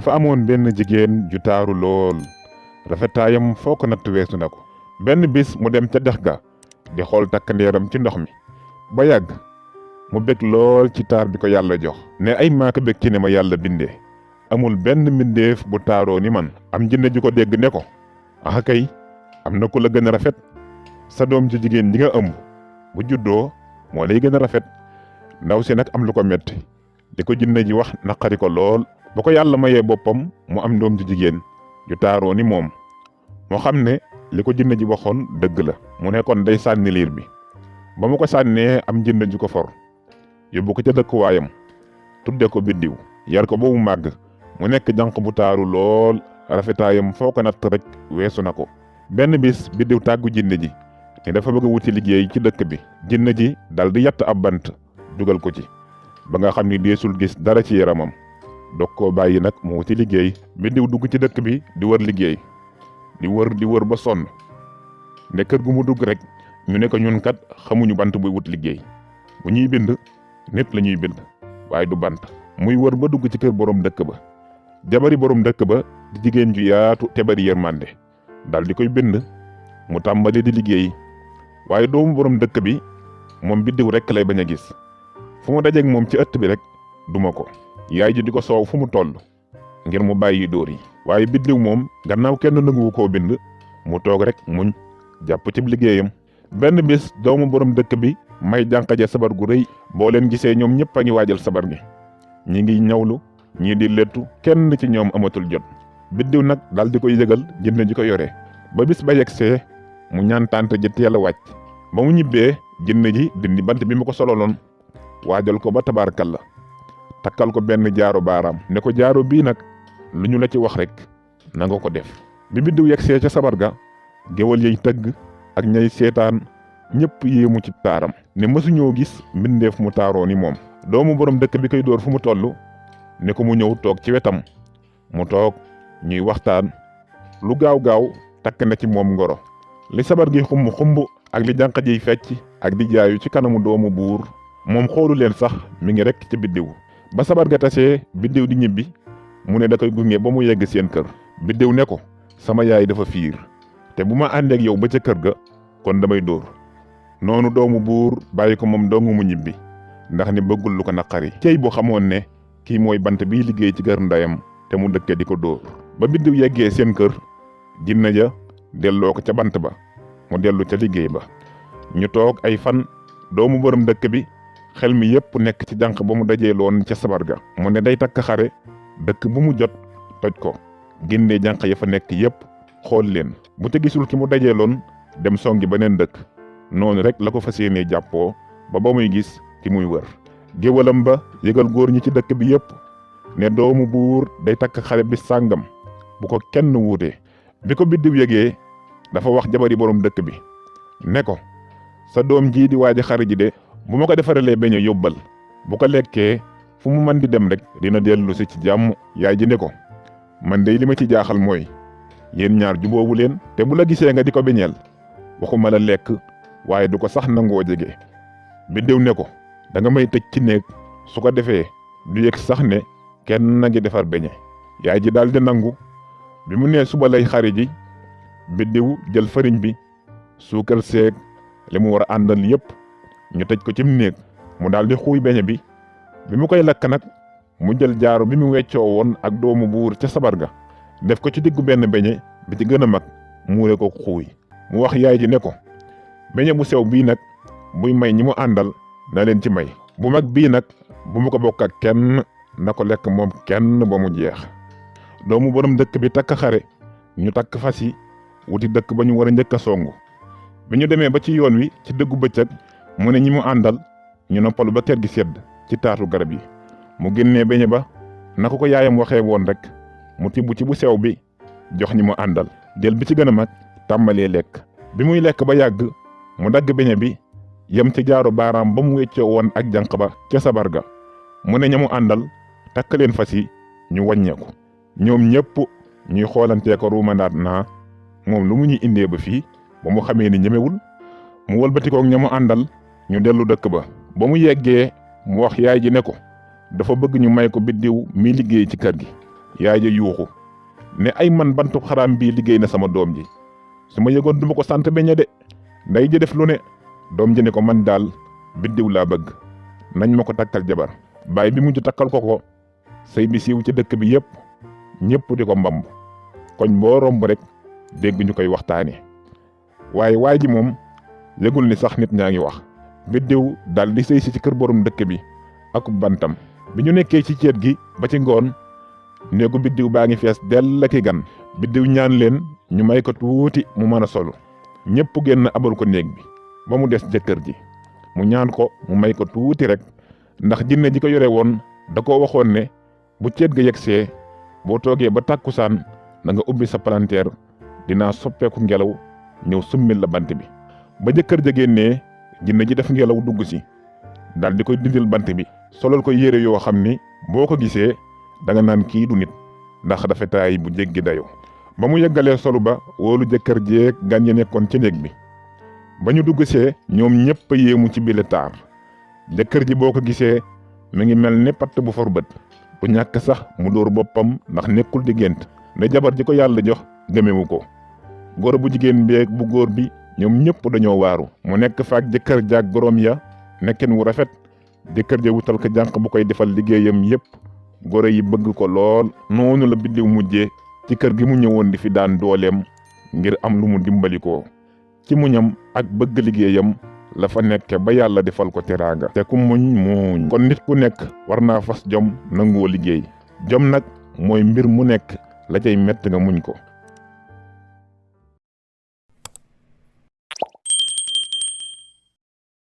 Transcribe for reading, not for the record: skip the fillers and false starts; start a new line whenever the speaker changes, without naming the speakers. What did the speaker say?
dafa amoon benn jigéen ju taaru lool rafetaayam foo ko natt weesu na ko. benn bis mu dem ca dex ga di xool takkandeeram ci ndox mi ba yàgg mu bég lool ci taar bi ko yàlla jox ne ay maaka bég ci ne ma yàlla bindee amul benn mbindeef bu taaroo ni man. am jinne ju ko dégg ne ko ah kay am na ku la gën a rafet sa doom ju jigéen ji nga ëmb bu juddoo moo lay gën a rafet. ndaw si nag am lu ko metti di ko jinne ji wax naqari ko lool. ba ko yàlla mayee boppam mu am doom ju jigéen ju taaroo ni moom moo xam ne li ko jinne ji waxoon dëgg la. mu ne kon day sànni liir bi ba mu ko sànnee am jinne ju ko for yóbbu ko ca dëkkuwaayam tudde ko biddiw yar ko ba mu màgg mu nekk jànq bu taaru lool rafetaayam foo ko natt rek weesu na ko. benn bis biddiw tàggu jinne ji ne dafa bëgg a wuti liggéey ci dëkk bi. jinne ji dal di yatt ab bant dugal ko ci ba nga xam ni deesul gis dara ci yaramam dog koo bàyyi nag mu wuti liggéey. biddiw dugg ci dëkk bi di wër liggéey di wër ba sonn ne kër gu mu dugg rek ñu ne ko ñun kat xamuñu bant buy wut liggéey bu ñuy bind nit la ñuy bind waaye du bant. muy wër ba dugg ci kër borom dëkk ba. jabari borom dëkk ba di jigéen ju yaatu te bari yërmande dal di koy bind mu tàmbali di liggéey waaye doomu borom dëkk bi moom biddiw rek lay bañ a gis fu mu dajeeg moom ci ëtt bi rek duma ko. yaay ji di ko soow fu mu toll ngir mu bàyyi dóor yi waaye biddiw moom gannaaw kenn nanguwu koo bind mu toog rek muñ jàpp ci liggéeyam. benn bis doomu borom dëkk bi may jànq ja sabar gu rëy. boo leen gisee ñoom ñëpp a ngi waajal sabar gi ñi ngi ñawlu ñii di lettu kenn ci ñoom amatul jot. biddiw nag dal di koy yëgal jinne ji ko yore ba bis ba yegsee mu ñaan tànt ji teel a wàcc. ba mu ñibbee jinne ji dindi bant bi mu ko sololoon waajal ko ba tabaarkalla takkal ko benn jaaro baaraam ne ko jaaro bii nag lu ñu la ci wax rek na nga ko def. bi biddiw yegsee ca sabar ga géwal yiy tëgg ak ñay seetaan ñëpp yéemu ci taaram ne mësuñoo gis mbindeef mu taaroo ni moom. doomu borom dëkk bi koy dóor fu mu toll ne ko mu ñëw toog ci wetam mu toog ñuy waxtaan lu gaaw takk na ci moom ngoro. li sabar gi xumb ak li jànq jiy fecc ak di jaayu ci kanamu doomu buur moom xoolu leen sax mi ngi rek ci biddiw. ba sabar ga tasee biddiw di ñibbi mu ne da koy gunge ba mu yegg seen kër. biddiw ne ko sama yaay dafa fiir te bu ma àndeek yow ba ca kër ga kon damay dóor. noonu doomu buur bàyyi ko moom dong mu ñibbi ndax ni bëggul lu ko naqari. cey bu xamoon ne kii mooy bant biy liggéey ci kër ndeyam te mu dëkke di ko dóor. ba biddiw yeggee seen kër jinne ja delloo ko ca bant ba mu dellu ca liggéey ba. ñu toog ay fan doomu borom dëkk bi xel mi yépp nekk ci jànq ba mu dajee loon ca sabar ga. mu ne day takk xare dëkk bu mu jot toj ko génnee jànq ya fa nekk yépp xool leen bu te gisul ki mu dajee loon dem songi beneen dëkk. noonu rek la ko fas yéenee jàppoo ba muy gis ki muy wër. géwalam ba yëgal góor ñi ci dëkk bi yépp ne doomu buur day takk xare bi sàngam bu ko kenn wuute. bi ko biddiw yëgee dafa wax jabari borom dëkk bi ne ko sa doom jii di waaji xare ji de bu ma ko defaralee beñe yóbbal bu ko lekkee fu mu mën di dem rek dina dellu si ci jàmm. yaay ji ne ko man de li ma ci jaaxal mooy yéen ñaar juboowu leen te bu la gisee nga di ko beñeel waxuma la lekk waaye du ko sax nangoo jege. biddiw ne ko da nga may tëj ci néeg su ko defee du yëg sax ne kenn na ngi defar beñe. yaay ji daal di nangu. bi mu nee suba lay xare ji biddiw jël fariñ bi suukar seeg li mu war a àndal yépp ñu tëj ko ci néeg mu daal di xuuy beñe bi. bi mu koy lakk nag mu jël jaaro bi mu weccoo woon ak doomu buur ca sabar ga def ko ci diggu benn beñe bi ci gën a mag muure ko xuuy. mu wax yaay ji ne ko beñe bu sew bii nag buy may ñi mu àndal na leen ci may. bu mag bii nag bu mu ko bokk ak kenn na ko lekk moom kenn ba mu jeex. doomu borom dëkk bi takk xare ñu takk fas yi wuti dëkk ba ñu war a njëkk a songu. bi ñu demee ba ci yoon wi ci dëggu bëccëg mu ne ñi mu àndal ñu noppalu ba kër gi sedd ci taatu garab yi. mu génnee beñe ba na ko yaayam waxee woon rek mu tibb ci bu sew bi jox ñi mu àndal jël bi ci gën a mag tàmbalee lekk. bi muy lekk ba yàgg mu dagg beñe bi yem ci jaaro baaraam ba mu weccoo woon ak jànq ba ca sabar ga. mu ne ña mu àndal takk leen fas yi ñu wàññeeku. ñoom ñëpp ñuy xoolantee ko ruumandaat naa moom lu mu ñuy indee ba fii ba mu xamee ni ñemewul. mu wëlbatikook ña mu àndal ñu dellu dëkk ba. ba mu yeggee mu wax yaay ji ne ko dafa bëgg ñu may ko biddiw mi liggéey ci kër gi yaay ja yuuxu ne ay man bantu xaraam bii liggéey na sama doom ji su ma yëgoon duma ko sant beñe de. nday ji def lu ne doom ji ne ko man daal biddiw laa bëgg nañ ma ko takkal jabar. baay bi mujj takkal ko sëy bi siiw ci dëkk bi yépp ñépp di ko mbamb koñ boo romb rek dégg ñu koy waxtaane waaye waay ji moom yëgul ni sax nit ñaa ngi wax. biddiw daal di sëy si ci kër borom dëkk bi ak bantam. bi ñu nekkee ci ceet gi ba ci ngoon néegu biddiw baa ngi fees dell ki gan. biddiw ñaan leen ñu may ko tuuti mu mën a solu ñépp génn abal ko néeg bi ba mu des jëkkër ji mu ñaan ko mu may ko tuuti rek ndax jinne ji ko yore woon da koo waxoon ne bu ceet ga yegsee boo toogee ba tàkkusaan na nga ubbi sa palanteer dinaa soppeeku ngelaw ñëw summil la bant bi. ba jëkkër ja génnee jinne ji def ngelaw dugg si daal di koy dindil bant bi solal ko yére yoo xam ni boo ko gisee da nga naan kii du nit ndax rafetaay bu jéggi dayo. ba mu yeggalee solu ba wóolu jëkkër jeeg gan ya nekkoon ci néeg bi ba ñu dugg see ñoom ñépp a yéemu ci bile taar. jëkkër ji boo ko gisee mi ngi mel ni patt bu for bët bu ñàkk sax mu dóor boppam ndax nekkul di gént ne jabar ji ko yàlla jox gëmewu ko. góor bu jigéen beeg bu góor bi ñoom ñëpp dañoo waaru. mu nekk faak jëkkër jaag goroom ya nekkin wu rafet jëkkër ja wutal ko jànq bu koy defal liggéeyam yépp góor yi bëgg ko lool. noonu la biddiw mujjee ci kër gi mu ñëwoon di fi daan dooleem ngir am lu mu dimbali ko ci muñam ak bëgg liggéeyam la fa nekke ba yàlla defal ko teraanga. te ku muñ kon nit ku nekk war naa fas jom nangoo liggéey. jom nag mooy mbir mu nekk la cay mett nga muñ ko.